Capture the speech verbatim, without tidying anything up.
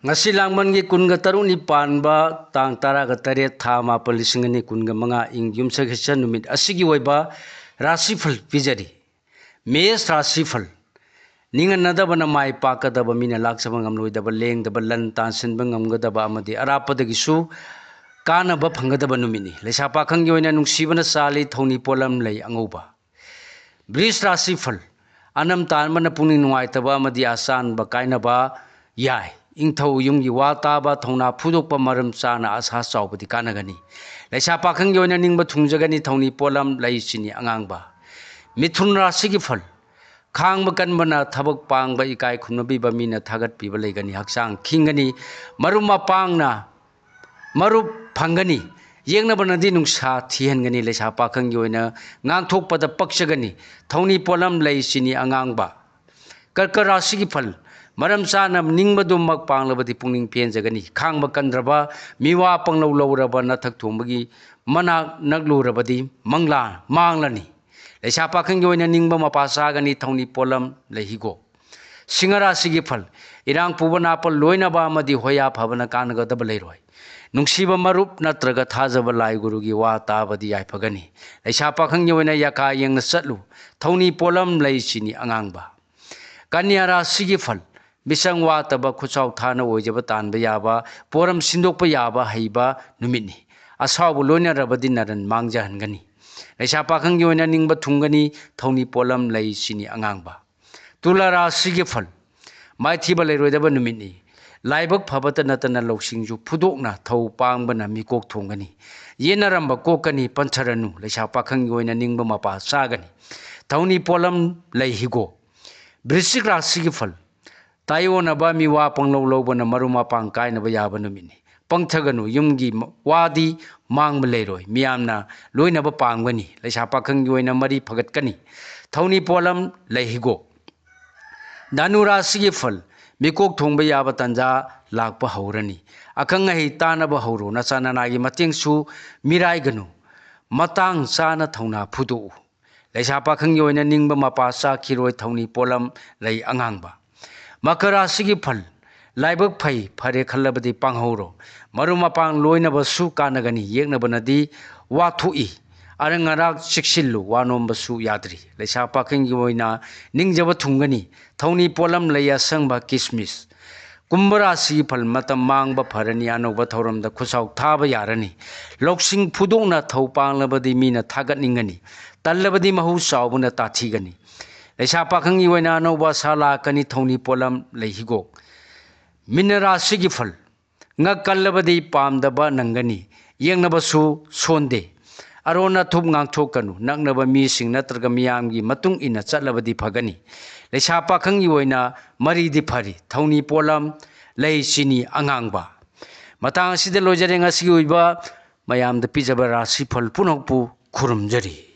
ꯉꯁꯤ ꯂꯥꯡꯕꯟꯒꯤ ꯀꯨꯟꯒ ꯇꯔꯨꯛꯅꯤ ꯄꯥꯟꯕ, ꯇꯥꯡ ꯇꯔꯥꯒ ꯇꯔꯦꯠ, ꯊꯥ ꯃꯥꯄꯟ, ꯂꯤꯁꯤꯡ ꯑꯅꯤ ꯀꯨꯟꯒ ꯃꯉꯥ, ꯏꯪ ꯌꯨꯝꯁꯀꯩꯁ ꯅꯨꯃꯤꯠ ꯑꯁꯤꯒꯤ ꯑꯣꯏꯕ ꯔꯥꯁꯤꯐꯜ ꯄꯤꯖꯔꯤ꯫ ꯃꯦꯁ ꯔꯥꯁꯤꯐꯜ꯫ ꯅꯤꯡꯍꯟꯅꯗꯕꯅ ꯃꯥꯏ ꯄꯥꯛꯀꯗꯕ, ꯃꯤꯅ ꯂꯥꯛꯆꯕ ꯉꯝꯂꯣꯏꯗꯕ, ꯂꯦꯡꯗꯕ ꯂꯟ ꯇꯥꯟꯁꯤꯟꯕ ꯉꯝꯒꯗꯕ ꯑꯃꯗꯤ ꯑꯔꯥꯞꯄꯗꯒꯤꯁꯨ ꯀꯥꯟꯅꯕ ꯐꯪꯒꯗꯕ ꯅꯨꯃꯤꯠꯅꯤ꯫ ꯂꯩꯁꯥ ꯄꯥꯈꯪꯒꯤ ꯑꯣꯏꯅ ꯅꯨꯡꯁꯤꯕꯅ ꯆꯥꯜꯂꯤ, ꯊꯧꯅꯤ ꯄꯣꯠꯂꯝ ꯂꯩ ꯑꯉꯧꯕ꯫ ꯕ꯭ꯔꯤꯖ ꯔꯥꯁꯤꯐꯜ꯫ ꯑꯅꯝ ꯇꯥꯟꯕꯅ ꯄꯨꯛꯅꯤꯡ ꯅꯨꯡꯉꯥꯏꯇꯕ ꯑꯃꯗꯤ ꯑꯆꯥꯟꯕ ꯀꯥꯏꯅꯕ ꯌꯥꯏ꯫ ꯏꯪꯊꯧ ꯌꯨꯝꯒꯤ ꯋꯥ ꯇꯥꯕ, ꯊꯧꯅꯥ ꯐꯨꯗꯣꯛꯄ, ꯃꯔꯝ ꯆꯥꯅ ꯑꯁꯥ ꯆꯥꯎꯕꯗꯤ ꯀꯥꯟꯅꯒꯅꯤ꯫ ꯂꯩꯁꯥ ꯄꯥꯈꯪꯒꯤ ꯑꯣꯏꯅ ꯅꯤꯡꯕ ꯊꯨꯡꯖꯒꯅꯤ, ꯊꯧꯅꯤ ꯄꯣꯠꯂꯝ ꯂꯩ ꯆꯤꯅꯤ ꯑꯉꯥꯡꯕ꯫ ꯃꯤꯊꯨꯟ ꯔꯥꯁꯤꯒꯤ ꯐꯜ꯫ ꯈꯥꯡꯕ ꯀꯟꯕꯅ ꯊꯕꯛ ꯄꯥꯡꯕ, ꯏꯀꯥꯏ ꯈꯨꯝꯅꯕꯤꯕ, ꯃꯤꯅ ꯊꯥꯒꯠꯄꯤꯕ ꯂꯩꯒꯅꯤ꯫ ꯍꯛꯆꯥꯡ ꯈꯤꯡꯒꯅꯤ꯫ ꯃꯔꯨꯞ ꯃꯄꯥꯡꯅ ꯃꯔꯨꯞ ꯐꯪꯒꯅꯤ꯫ ꯌꯦꯛꯅꯕꯅꯗꯤ ꯅꯨꯡꯁꯥ ꯊꯤꯍꯟꯒꯅꯤ꯫ ꯂꯩꯁꯥ ꯄꯥꯈꯪꯒꯤ ꯑꯣꯏꯅ ꯉꯥꯡꯊꯣꯛꯄꯗ ꯄꯛꯆꯒꯅꯤ꯫ ꯊꯧꯅꯤ ꯄꯣꯠꯂꯝ ꯂꯩ ꯆꯤꯅꯤ ꯑꯉꯥꯡꯕ꯫ ꯀꯔꯀ ꯔꯥꯁꯤꯒꯤ ꯐꯜ꯫ ꯃꯔꯝ ꯆꯥꯅ ꯅꯤꯡꯕꯗꯨꯃꯛ ꯄꯥꯡꯂꯕꯗꯤ ꯄꯨꯛꯅꯤꯡ ꯄꯦꯟꯖꯒꯅꯤ꯫ ꯈꯥꯡꯕ ꯀꯟꯗ꯭ꯔꯕ, ꯃꯤꯋꯥ ꯄꯪꯂꯧ ꯂꯧꯔꯕ, ꯅꯊꯛ ꯊꯣꯡꯕꯒꯤ ꯃꯅꯥꯛ ꯅꯛꯂꯨꯔꯕꯗꯤ ꯃꯪꯂꯥ ꯃꯥꯡꯂꯅꯤ꯫ ꯂꯩꯁꯥ ꯄꯥꯈꯪꯒꯤ ꯑꯣꯏꯅ ꯅꯤꯡꯕ ꯃꯄꯥ ꯆꯥꯒꯅꯤ꯫ ꯊꯧꯅꯤ ꯄꯣꯠꯂꯝ ꯂꯩ ꯍꯤꯒꯣꯛ꯫ ꯁꯤꯡꯍ ꯔꯥꯁꯤꯒꯤ ꯐꯜ꯫ ꯏꯔꯥꯡ ꯄꯨꯕ ꯅꯥꯄ ꯂꯣꯏꯅꯕ ꯑꯃꯗꯤ ꯍꯣꯌꯥ ꯐꯕꯅ ꯀꯥꯟꯅꯒꯗꯕ ꯂꯩꯔꯣꯏ꯫ ꯅꯨꯡꯁꯤꯕ ꯃꯔꯨꯞ ꯅꯠꯇ꯭ꯔꯒ ꯊꯥꯖꯕ ꯂꯥꯏ ꯒꯨꯔꯨꯒꯤ ꯋꯥ ꯇꯥꯕꯗꯤ ꯌꯥꯏꯐꯒꯅꯤ꯫ ꯂꯩꯁꯥ ꯄꯥꯈꯪꯒꯤ ꯑꯣꯏꯅ ꯌꯥꯀꯥ ꯌꯦꯡꯅ ꯆꯠꯂꯨ꯫ ꯊꯧꯅꯤ ꯄꯣꯠꯂꯝ ꯂꯩ ꯆꯤꯅꯤ ꯑꯉꯥꯡꯕ꯫ ꯀꯟꯌꯥ ꯔꯥꯁꯤꯒꯤ ꯐꯜ꯫ ꯃꯤꯆꯪ ꯋꯥꯠꯇꯕ, ꯈꯨꯠꯆꯥꯎ ꯊꯥꯅ ꯑꯣꯏꯖꯕ ꯇꯥꯟꯕ ꯌꯥꯕ, ꯄꯣꯔꯝ ꯁꯤꯟꯗꯣꯛꯄ ꯌꯥꯕ ꯍꯩꯕ ꯅꯨꯃꯤꯠꯅꯤ꯫ ꯑꯁꯥꯎꯕ ꯂꯣꯏꯅꯔꯕꯗꯤ ꯅꯔꯟ ꯃꯥꯡꯖꯍꯟꯒꯅꯤ꯫ ꯂꯩꯁꯥ ꯄꯥꯈꯪꯒꯤ ꯑꯣꯏꯅ ꯅꯤꯡꯕ ꯊꯨꯡꯒꯅꯤ꯫ ꯊꯧꯅꯤ ꯄꯣꯠꯂꯝ ꯂꯩ ꯆꯤꯅꯤ ꯑꯉꯥꯡꯕ꯫ ꯇꯨꯂꯥ ꯔꯥꯁꯤꯒꯤ ꯐꯜ꯫ ꯃꯥꯏꯊꯤꯕ ꯂꯩꯔꯣꯏꯗꯕ ꯅꯨꯃꯤꯠꯅꯤ꯫ ꯂꯥꯏꯕꯛ ꯐꯕꯇ ꯅꯠꯇꯅ ꯂꯧꯁꯤꯡꯁꯨ ꯐꯨꯗꯣꯛꯅ ꯊꯧ ꯄꯥꯡꯕꯅ ꯃꯤꯀꯣꯛ ꯊꯣꯡꯒꯅꯤ꯫ ꯌꯦꯠꯅꯔꯝꯕ ꯀꯣꯛꯀꯅꯤ, ꯄꯟꯊꯔꯅꯨ꯫ ꯂꯩꯁꯥ ꯄꯥꯈꯪꯒꯤ ꯑꯣꯏꯅ ꯅꯤꯡꯕ ꯃꯄꯥ ꯆꯥꯒꯅꯤ꯫ ꯊꯧꯅꯤ ꯄꯣꯠꯂꯝ ꯂꯩ ꯍꯤꯒꯣꯛ꯫ ꯕ꯭ꯔꯤꯁꯤꯛ ꯔꯥꯁꯤꯒꯤ ꯐꯜ꯫ ꯇꯥꯏꯑꯣꯟꯅꯕ ꯃꯤꯋꯥ ꯄꯪꯂꯧ ꯂꯧꯕꯅ ꯃꯔꯨꯞ ꯃꯄꯥꯡ ꯀꯥꯏꯅꯕ ꯌꯥꯕ ꯅꯨꯃꯤꯠꯅꯤ꯫ ꯄꯪꯊꯒꯅꯨ, ꯌꯨꯝꯒꯤ ꯃ-, ꯋꯥꯗꯤ ꯃꯥꯡꯕ ꯂꯩꯔꯣꯏ, ꯃꯤꯌꯥꯝꯅ ꯂꯣꯏꯅꯕ ꯄꯥꯝꯒꯅꯤ꯫ ꯂꯩꯁꯥ ꯄꯥꯈꯪꯒꯤ ꯑꯣꯏꯅ ꯃꯔꯤ ꯐꯒꯠꯀꯅꯤ꯫ ꯊꯧꯅꯤ ꯄꯣꯠꯂꯝ ꯂꯩ ꯍꯤꯒꯣꯛ꯫ ꯙꯅꯨ ꯔꯥꯁꯤꯒꯤ ꯐꯜ꯫ ꯃꯤꯀꯣꯛ ꯊꯣꯡꯕ ꯌꯥꯕ ꯇꯥꯟꯖꯥ ꯂꯥꯛꯄ ꯍꯧꯔꯅꯤ꯫ ꯑꯈꯪ ꯑꯍꯩ ꯇꯥꯟꯅꯕ ꯍꯧꯔꯣ꯫ ꯅꯆꯥ ꯅꯅꯥꯒꯤ ꯃꯇꯦꯡꯁꯨ ꯃꯤꯔꯥꯏꯒꯅꯨ꯫ ꯃꯇꯥꯡ ꯆꯥꯅ ꯊꯧꯅꯥ ꯐꯨꯗꯣꯛꯎ꯫ ꯂꯩꯁꯥ ꯄꯥꯈꯪꯒꯤ ꯑꯣꯏꯅ ꯅꯤꯡꯕ ꯃꯄꯥ ꯆꯥꯈꯤꯔꯣꯏ꯫ ꯊꯧꯅꯤ ꯄꯣꯠꯂꯝ ꯂꯩ ꯑꯉꯥꯡꯕ꯫ ꯃꯀꯔ ꯔꯥꯁꯤꯒꯤ ꯐꯜ꯫ ꯂꯥꯏꯕꯛ ꯐꯩ, ꯐꯔꯦ ꯈꯜꯂꯕꯗꯤ ꯄꯥꯡꯍꯧꯔꯣ꯫ ꯃꯔꯨꯞ ꯃꯄꯥꯡ ꯂꯣꯏꯅꯕꯁꯨ ꯀꯥꯟꯅꯒꯅꯤ, ꯌꯦꯛꯅꯕꯅꯗꯤ ꯋꯥꯊꯣꯛꯏ꯫ ꯑꯔꯪ ꯑꯔꯥꯛ ꯆꯦꯛꯁꯤꯜꯂꯨ, ꯋꯥ ꯅꯣꯝꯕꯁꯨ ꯌꯥꯗ꯭ꯔꯤ꯫ ꯂꯩꯁꯥ ꯄꯥꯈꯪꯒꯤ ꯑꯣꯏꯅ ꯅꯤꯡꯖꯕ ꯊꯨꯡꯒꯅꯤ꯫ ꯊꯧꯅꯤ ꯄꯣꯠꯂꯝ ꯂꯩ ꯑꯁꯪꯕ ꯀꯤꯁꯃꯤꯁ꯫ ꯀꯨꯝꯚ ꯔꯥꯁꯤꯒꯤ ꯐꯜ: ꯃꯇꯝ ꯃꯥꯡꯕ ꯐꯔꯅꯤ, ꯑꯅꯧꯕ ꯊꯧꯔꯝꯗ ꯈꯨꯠꯁꯥꯎ ꯊꯥꯕ ꯌꯥꯔꯅꯤ꯫ ꯂꯧꯁꯤꯡ ꯐꯨꯗꯣꯛꯅ ꯊꯧ ꯄꯥꯡꯂꯕꯗꯤ ꯃꯤꯅ ꯊꯥꯒꯠꯅꯤꯡꯒꯅꯤ, ꯇꯜꯂꯕꯗꯤ ꯃꯍꯨ ꯆꯥꯎꯕꯅ ꯇꯥꯊꯤꯒꯅꯤ꯫ ꯂꯩꯁꯥ ꯄꯥꯈꯪꯒꯤ ꯑꯣꯏꯅ ꯑꯅꯧꯕ ꯑꯁꯥ ꯂꯥꯛꯀꯅꯤ, ꯊꯧꯅꯤ ꯄꯣꯠꯂꯝ ꯂꯩ ꯍꯤꯒꯣꯛ꯫ ꯃꯤꯅ ꯔꯥꯁꯤꯒꯤ ꯐꯜ: ꯉꯛ ꯀꯜꯂꯕꯗꯤ ꯄꯥꯝꯗꯕ ꯅꯪꯒꯅꯤ, ꯌꯦꯡꯅꯕꯁꯨ ꯁꯣꯟꯗꯦ꯫ ꯑꯔꯣꯟ ꯑꯊꯨꯞ ꯉꯥꯡꯊꯣꯛꯀꯅꯨ, ꯅꯛꯅꯕ ꯃꯤꯁꯤꯡ ꯅꯠꯇ꯭ꯔꯒ ꯃꯤꯌꯥꯝꯒꯤ ꯃꯇꯨꯡ ꯏꯟꯅ ꯆꯠꯂꯕꯗꯤ ꯐꯒꯅꯤ꯫ ꯂꯩꯁꯥ ꯄꯥꯈꯪꯒꯤ ꯑꯣꯏꯅ ꯃꯔꯤꯗꯤ ꯐꯔꯤ, ꯊꯧꯅꯤ ꯄꯣꯠꯂꯝ ꯂꯩ ꯆꯤꯅꯤ ꯑꯉꯥꯡꯕ꯫ ꯃꯇꯥꯡ ꯑꯁꯤꯗ ꯂꯣꯏꯖꯔꯦ ꯉꯁꯤꯒꯤ ꯑꯣꯏꯕ꯫ ꯃꯌꯥꯝꯗ ꯄꯤꯖꯕ ꯔꯥꯁꯤꯐꯜ ꯄꯨꯝꯅꯃꯛꯄꯨ ꯈꯨꯔꯨꯝꯖꯔꯤ꯫